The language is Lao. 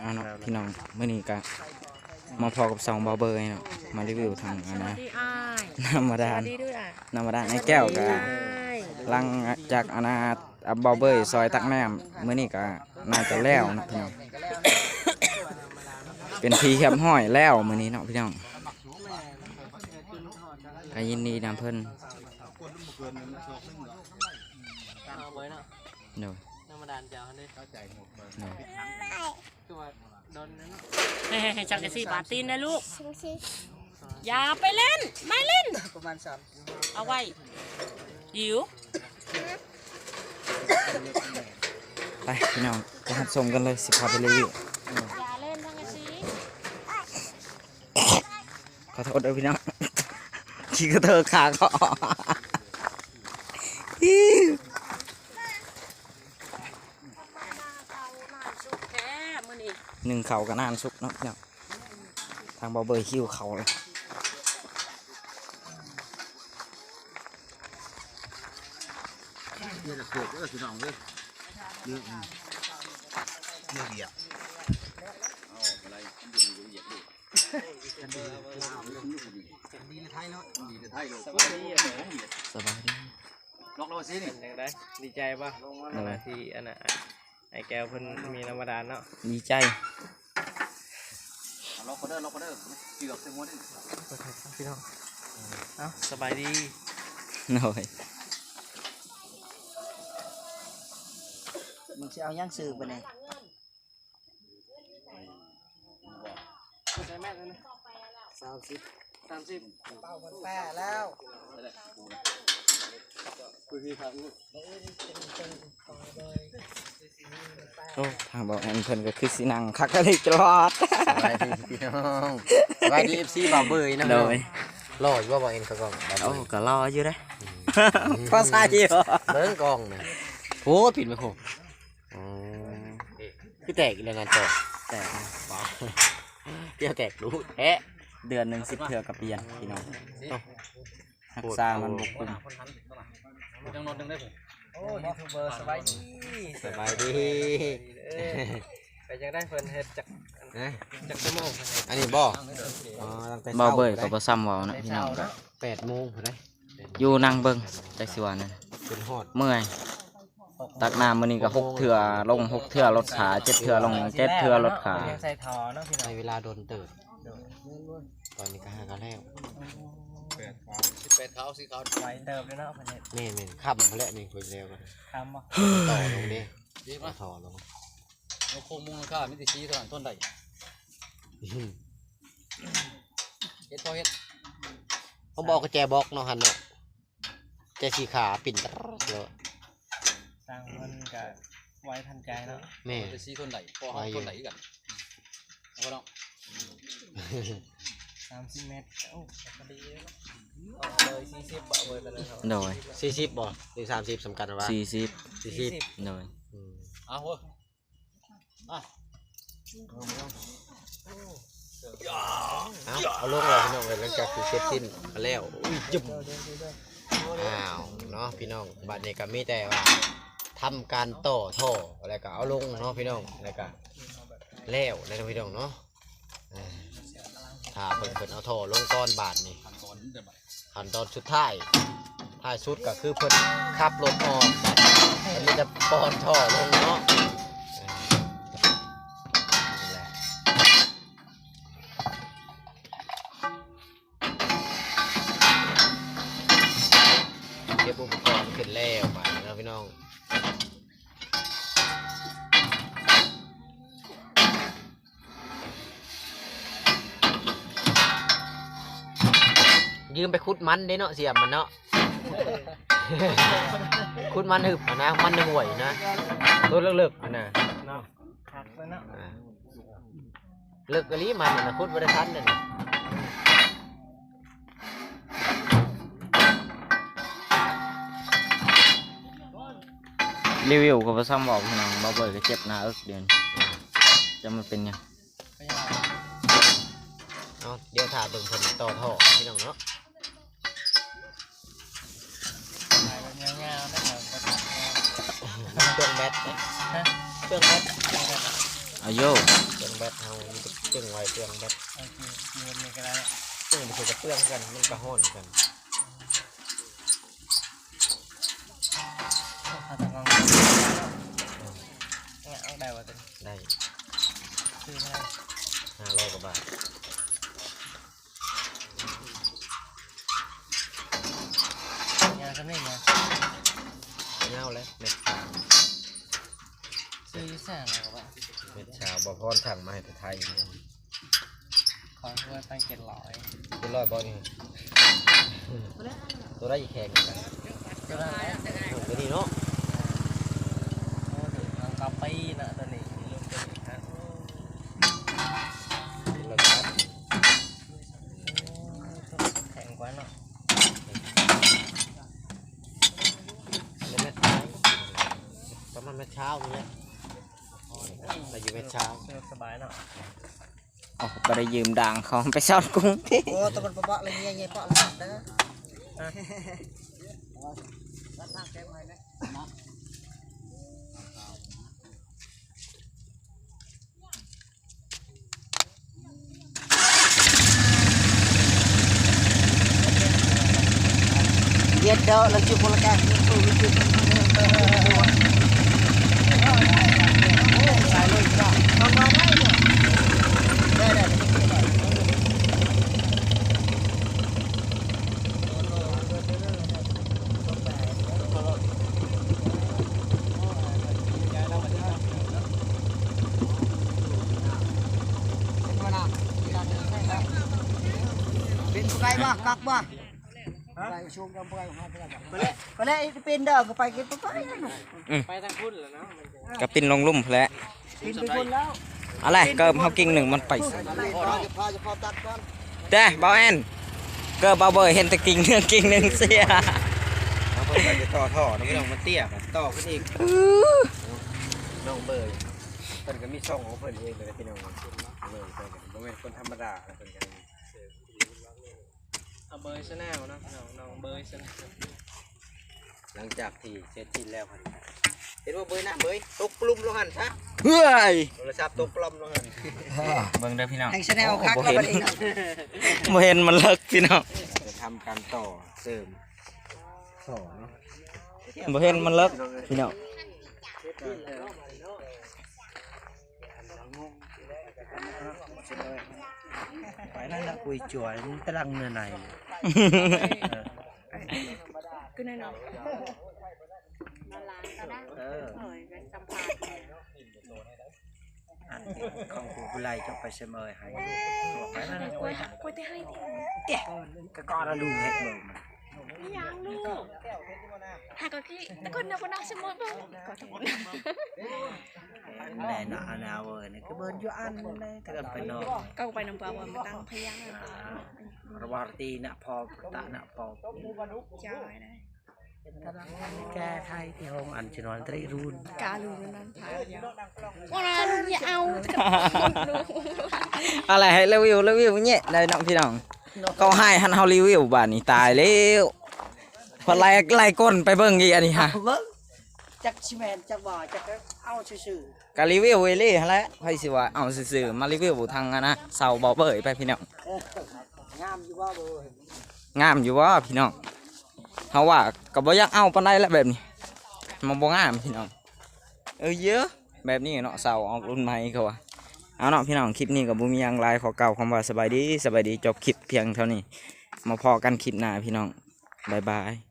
ອ່າເນາະພີ່ນ້ອງ ມື້ນີ້ກະມາພໍ້ກັບຊ່ອງບ່າວເບີຍເນາະ ມາຣີວິວທາງອັນນະ ສະຫວັດດີອ້າຍ ນ້ຳບາດານ ສະຫວັດດີດ້ວຍອ້າຍ ນ້ຳບາດານ ສະຫວັດດີອ້າຍ ໄອ້ແກ້ວກະຫຼັງຈາກອັນນະ ອ່າ ບ່າວເບີຍຊ່ອຍຕັກນ້ຳ ມື້ນີ້ກະໜ້າຈະແລ້ວເນາະພີ່ນ້ອງ ເປັນທີ່ຮຽບຮ້ອຍແລ້ວມື້ນີ້ເນາະພີ່ນ້ອງ ກະຍິນດີນຳເພິ່ນ ເອົາເບີຍເນາະ ໂດຍ ນ້ຳບາດານເຈົ້າຫັ້ນເດ້ ໂດຍ ຄືວ່າດົນນັ້ນ ໃຫ້ ໃຫ້ ໃຫ້ຈັກກະຊິບາດຕີນນະລູກ ຢ່າໄປຫຼິ້ນ ມາຫຼິ້ນ ປະມານສາມ ເອົາໄວ້ ຫິວ ໄປພີ່ນ້ອງ ໄປຮັບຊົມກັນເລີຍ ຊິພາໄປຣີວິວ ຢ່າຫຼິ້ນສັງກະສີ ຂໍໂທດເດີພີ່ນ້ອງ ຂີ້ກະເທີຄາຄໍ ໜຶ້ງເຂົ້າກະນານສຸກເນາະພີ່ນ້ອງ ທາງບ່າວເບີຍຫິວເຂົ້າແລ້ວ ເນາະ ເນາະ ພີ່ນ້ອງເອີຍ ເນາະ ເນາະ ວຽກ ສະບາຍດີ ລັອກລາວຊິນີ້ ເປັນຈັ່ງໃດ ດີໃຈບໍ່ ໂດຍ ທີ່ອັນນະ ອ້າຍແກ້ວເພິ່ນມີນ້ຳບາດານເນາະ ດີໃຈ ລັອກເດີ ລັອກເດີ ເກືອບໃສ່ຫົວນີ້ ພີ່ນ້ອງ ເອົ້າ ສະບາຍດີ ໂດຍ ມຶງຊິເອົາຫຍັງຊື້ບາດນີ້ ໃສ່ແມັດແລ້ວນະ ສາມສິບ ສາມສິບ ເປົ່າມັນແປແລ້ວ ໂອ້ ທາງບ່າວແອນເພິ່ນກະຄືຊິນັ່ງຄັກກະເລີຍຈະລອດ ສະບາຍດີພີ່ນ້ອງ ສະບາຍດີເອັຟຊີບ່າວເບີຍນະ ໂດຍ ຫຼໍ່ຢູ່ບໍ່ບ່າວແອນເຂົາກໍ ໂອ້ ກະຫຼໍ່ຢູ່ເດ້ ພໍໃຊ້ຢູ່ ເບິ່ງກ້ອງນະ ໂອ້ ປິດໄມໂຄ ອໍ ຄືແຕກອີກແລ້ວນະຈໍ ແຕກ ແກ້ວແຕກດຸແທ້ ເດືອນໜຶ່ງສິບເທື່ອກະປ່ຽນພີ່ນ້ອງ ເອົ້າ ຮັກສາມັນບໍ່ກຸ້ມ ຍັງນອນໜຶ່ງໄດ້ ໂອ້ ຢູທູບເບີ ສະບາຍດີ ສະບາຍດີ ເອີ ເປັນຈັ່ງໃດເພິ່ນເຮັດຈັກ ຮະ ຈັກຊົ່ວໂມງ ອັນນີ້ບໍ່ ອໍ ຕັ້ງແຕ່ ບ່າວເບີຍ ເຊົ້າ ກໍບໍ່ຊ້ຳເວົ້ານະພີ່ນ້ອງ ແປດໂມງພຸ້ນເດ້ ຢູ່ນັ່ງເບິ່ງ ຈັກຊິວ່າແນວໃດ ຈົນຮອດ ເມື່ອຍ ຕັກນ້ຳມື້ນີ້ກໍຫົກເທື່ອ ລົງຫົກເທື່ອ ລົດຂາ ເຈັດເທື່ອ ລົງເຈັດເທື່ອ ລົດຂາ ໃຊ້ທໍ່ເນາະພີ່ນ້ອງ ໃຊ້ເວລາດົນເຕີບ ຕອນນີ້ກໍຫາກໍແລ້ວ ແປດຂາວ ສິບແປດຂາວ ສີຂາວ ໄວເຕີບເລີຍເນາະ ເພິ່ນເຮັດ ແມ່ນໆ ຄ່ຳພຸ້ນແຫຼະນີ້ ເພິ່ນແລ້ວກໍ ຄ່ຳບໍ່ ຕໍ່ລົງເດ້ ດີມາ ຕໍ່ທໍ່ລົງ ໂອ້ ໂຄງມຸງຫຼັງຄາມີແຕ່ສີເທົ່ານັ້ນ ທົນໄດ້ ອືມ ເຮັດພໍເຮັດ ເຮົາບໍ່ເອົາກະແຈບອກເນາະຫັ້ນເນາະ ແຈສີຂາປິ່ນໂລດ ຊ່າງມັນກະໄວທັນໃຈເນາະ ແມ່ນ ແຕ່ສີທົນໄດ້ ພໍເຮົາ ໄວຢູ່ ທົນໄດ້ຄືກັນ ເອົາເນາະ ສາມສິບແມັດ ໂອ້ ພໍດີເນາະ ເອົາເລີຍ ສີ່ສິບ ບໍ່ເບີຍ ໂດຍ ສີ່ສິບບໍ່ ຫຼື ສາມສິບ ສຳຄັນວ່າ ສີ່ສິບ ສີ່ສິບ ໂດຍ ອືມ ເອົາເວີຍ ອ່ະ ເອົາ ເອົາລົງແລ້ວພີ່ນ້ອງເອີຍ ຫຼັງຈາກທີ່ເສັດສິ້ນມາແລ້ວ ອຸ້ຍ ຈຶ່ມ ອ້າວ ເນາະພີ່ນ້ອງ ບາດນີ້ກໍມີແຕ່ວ່າທຳການຕໍ່ທໍ່ ແລ້ວກໍເອົາລົງເນາະພີ່ນ້ອງ ແລ້ວກໍແລ້ວແລ້ວເນາະພີ່ນ້ອງເນາະ ອ່າ ຖ້າເພິ່ນ ເພິ່ນເອົາທໍ່ລົງກ່ອນບາດນີ້ ຂັ້ນຕອນສຸດທ້າຍ ທ້າຍສຸດກໍຄືເພິ່ນຂັບລົດອອກ ອັນນີ້ຈະປ່ອນທໍ່ລົງເນາະ ເອີ ນີ້ແຫຼະ ເກັບອຸປະກອນຂຶ້ນແລ້ວບາດນີ້ເນາະພີ່ນ້ອງ. ຢືມໄປຂຸດມັນເດ້ເນາະ ສຽມມັນເນາະ ຂຸດມັນຫຶບຫັ້ນນະ ມັນໃນຫ້ວຍນະ ໂຕເລິກໆຫັ້ນນະ ຄັກເລີຍເນາະ ອ່າ ເລິກອີ່ຫຼີມັນນະ ຂຸດບໍ່ໄດ້ທັນເດ້. ຣີວິວກໍບໍ່ຊ້ຳເວົ້າພີ່ນ້ອງ ບ່າວເບີຍກໍເຈັບໜ້າເອິກດຽວນີ້ ຈັກມັນເປັນຫຍັງ ເອົາ ດຽວຖ້າເບິ່ງເພິ່ນຕໍ່ທໍ່ພີ່ນ້ອງເນາະ ຍາວໆ ເຄື່ອງແບັດ ຮະ ເຄື່ອງແບັດ. ອາໂຍ ເຄື່ອງແບັດເຮົາມີແຕ່ເຄື່ອງໄວເຄື່ອງແບັດ ໂອເຄ ຢູ່ແບບນີ້ກໍໄດ້ ເຄື່ອງບໍ່ຄືຈະເປືອງກັນ ມັນກໍຮ້ອນກັນ ເອົາຕາມລອງ ເອົາໄດ້ບໍ່ຕົວນີ້? ໄດ້ ຊື້ເທົ່າໃດ? ຫ້າຮ້ອຍກວ່າບາດ. ຍາວສ່ຳນີ້ນະ ຍາວແຫຼະ ແມັດຊາວ ຊື້ຢູ່ໃສລະວ່າ ແມັດຊາວ ບໍ່ພອນສັ່ງມາໃຫ້ແຕ່ໄທນີ້ ຂໍໂທດຕັ້ງເຈັດຮ້ອຍ ເຈັດຮ້ອຍບໍ່ນີ້? ຕົວໃດແຂງກັນ? ຕົວນັ້ນແຫຼະ ຕົວນີ້ເນາະ ໂອ້ ເອົາກາປີນະ ຕົວນີ້ ລຸ້ນຕົວນີ້ ໂອ້ ເຈັດຮ້ອຍບາດ. ແຂງກວ່າເນາະ ແມັດຊາວ ປະມານແມັດຊາວນີ້ແຫຼະ ໄດ້ຢູ່ແມັດຊາວ ສະດວກສະບາຍເນາະ ໂອ້ ບໍ່ໄດ້ຢືມດ່າງເຂົາໄປຊອດກຸ້ງ ໂອ້ ຕະບັນປະປະເລີຍເງຍເງຍປະລະເດີ ຮະ Nhiệt độ là chưa có là cái. ເປັນຜູ້ໃດບໍ່ ກັກບໍ່? ໄປຊຸມນຳເພິ່ນ ໄປແລ້ວ ໄປແລ້ວ ເປັນເດີ ກໍໄປກິນ ໄປ ໄປທາງພຸ້ນແລ້ວເນາະ ກໍປິ່ນລົງລຸ່ມພຸ້ນແຫຼະ ປິ່ນໄປພຸ້ນແລ້ວ ອາໄລ ເກີບເຮົາກິ່ງໜຶ່ງມັນໄປໃສ ແຕ່ບ່າວແອນ ເກີບບ່າວເບີຍເຫັນແຕ່ກິ່ງໜຶ່ງ ກິ່ງໜຶ່ງເສຍ ເຮົາບໍ່ໄດ້ໄປຕໍ່ທໍ່ເນາະ ພີ່ນ້ອງ ມັນເຕ້ຍ ຕໍ່ຂຶ້ນອີກ ນ້ອງເບີຍ ເພິ່ນກໍມີຊ່ອງຂອງເພິ່ນເອງເລີຍ ພີ່ນ້ອງ ເບີຍ ເພິ່ນກໍບໍ່ແມ່ນຄົນທຳມະດາ ເພິ່ນກໍ ອາເບີຍ Channel ເນາະ ນ້ອງ ນ້ອງເບີຍ Channel ຫຼັງຈາກທີ່ເສັດສິ້ນແລ້ວ ເຫັນບໍ່ເບີຍນະ ເບີຍ ຕົກປະລຸ່ມລົງຫັ້ນຊະ ເຮີ້ຍ ໂທລະສັບຕົກປະລຸ່ມລົງຫັ້ນ ເບິ່ງເດີພີ່ນ້ອງ ແຫ່ງ Channel ໂອ້ ຄັກ ບໍ່ເຫັນ ແລ້ວບັດນີ້ເນາະ ບໍ່ເຫັນມັນເລິກພີ່ນ້ອງ ຈະທຳການຕໍ່ເສີມ ຕໍ່ເນາະ ບໍ່ເຫັນມັນເລິກພີ່ນ້ອງ. ໄປນັ້ນລະ ກຸຍຈວຍ ມັນຕະລັງເນື້ອໃນ ເອີ ຄືແນ່ນອນ ເອີ ອັນຂອງຜູ້ຜູ້ໄລ່ເຈົ້າໄປເສມເອີຍໃຫ້ ໄປນັ້ນລະ ກຸຍຈວຍ ກຸຍແຕ່ໃຫ້ແຕ່ ກະກໍລະລຸງເຮັດເບິ່ງ ອີຫຍັງລູກ ຫາກໍຂີ້ ແຕ່ຄົນນະບໍ່ນັກສະໝຸດບໍ່ ກໍໂທດ ແມ່ນນະ ອັນນາເວີຍ ນີ້ຄືເບິ່ນຢູ່ອັນໃດ ແຕ່ກໍໄປນອກ ກໍໄປນຳພວກວ່າມາຕັ້ງພະຍານ ລະວາຕີນະ ພໍຕະນະ ພໍ ຈາຍໄດ້ ແກ້ໄຂທີ່ຫ້ອງອັນຈະນອນຕະລິຣູນ ກາລຸງນັ້ນພະຍານ ວ່າລຸງຢ່າເອົາ ອາໄລ ໃຫ້ຣີວິວ ຣີວິວແຍະໄດ້ເນາະພີ່ນ້ອງ ເຂົາໃຫ້ຫັ້ນເຮົາຣີວິວ ບາດນີ້ຕາຍແລ້ວ ເພິ່ນໄລ່ ໄລ່ກົ້ນໄປເບິ່ງອີກ ອັນນີ້ຫາ ເບິ່ງ ຈັກຊິແມ່ນຈັກບໍ່ ຈັກເອົາຊື່ໆ ກະຣີວິວອີ່ຫຼີຫັ້ນແຫຼະ ໃຜຊິວ່າເອົາຊື່ໆ ມາຣີວິວທາງອັນນະ ເຊົາບໍ່ເປີຍໄປພີ່ນ້ອງ ເອີ ງາມຢູ່ບໍ່ ງາມຢູ່ບໍ່ພີ່ນ້ອງ ເຮົາວ່າກໍບໍ່ຢາກເອົາປານໃດແຫຼະແບບນີ້ ມັນບໍ່ງາມພີ່ນ້ອງ ເອີ ເຢີ ແບບນີ້ເນາະ ເຊົາອອກລຸ້ນໃໝ່ເຂົາວ່າ ເອົາເນາະພີ່ນ້ອງ ຄລິບນີ້ກໍບໍ່ມີຫຍັງຫຼາຍ ຂໍກ່າວຄຳວ່າສະບາຍດີ ສະບາຍດີ ຈົບຄລິບພຽງເທົ່ານີ້ ມາພໍ້ກັນຄລິບໜ້າພີ່ນ້ອງ ບາຍບາຍ.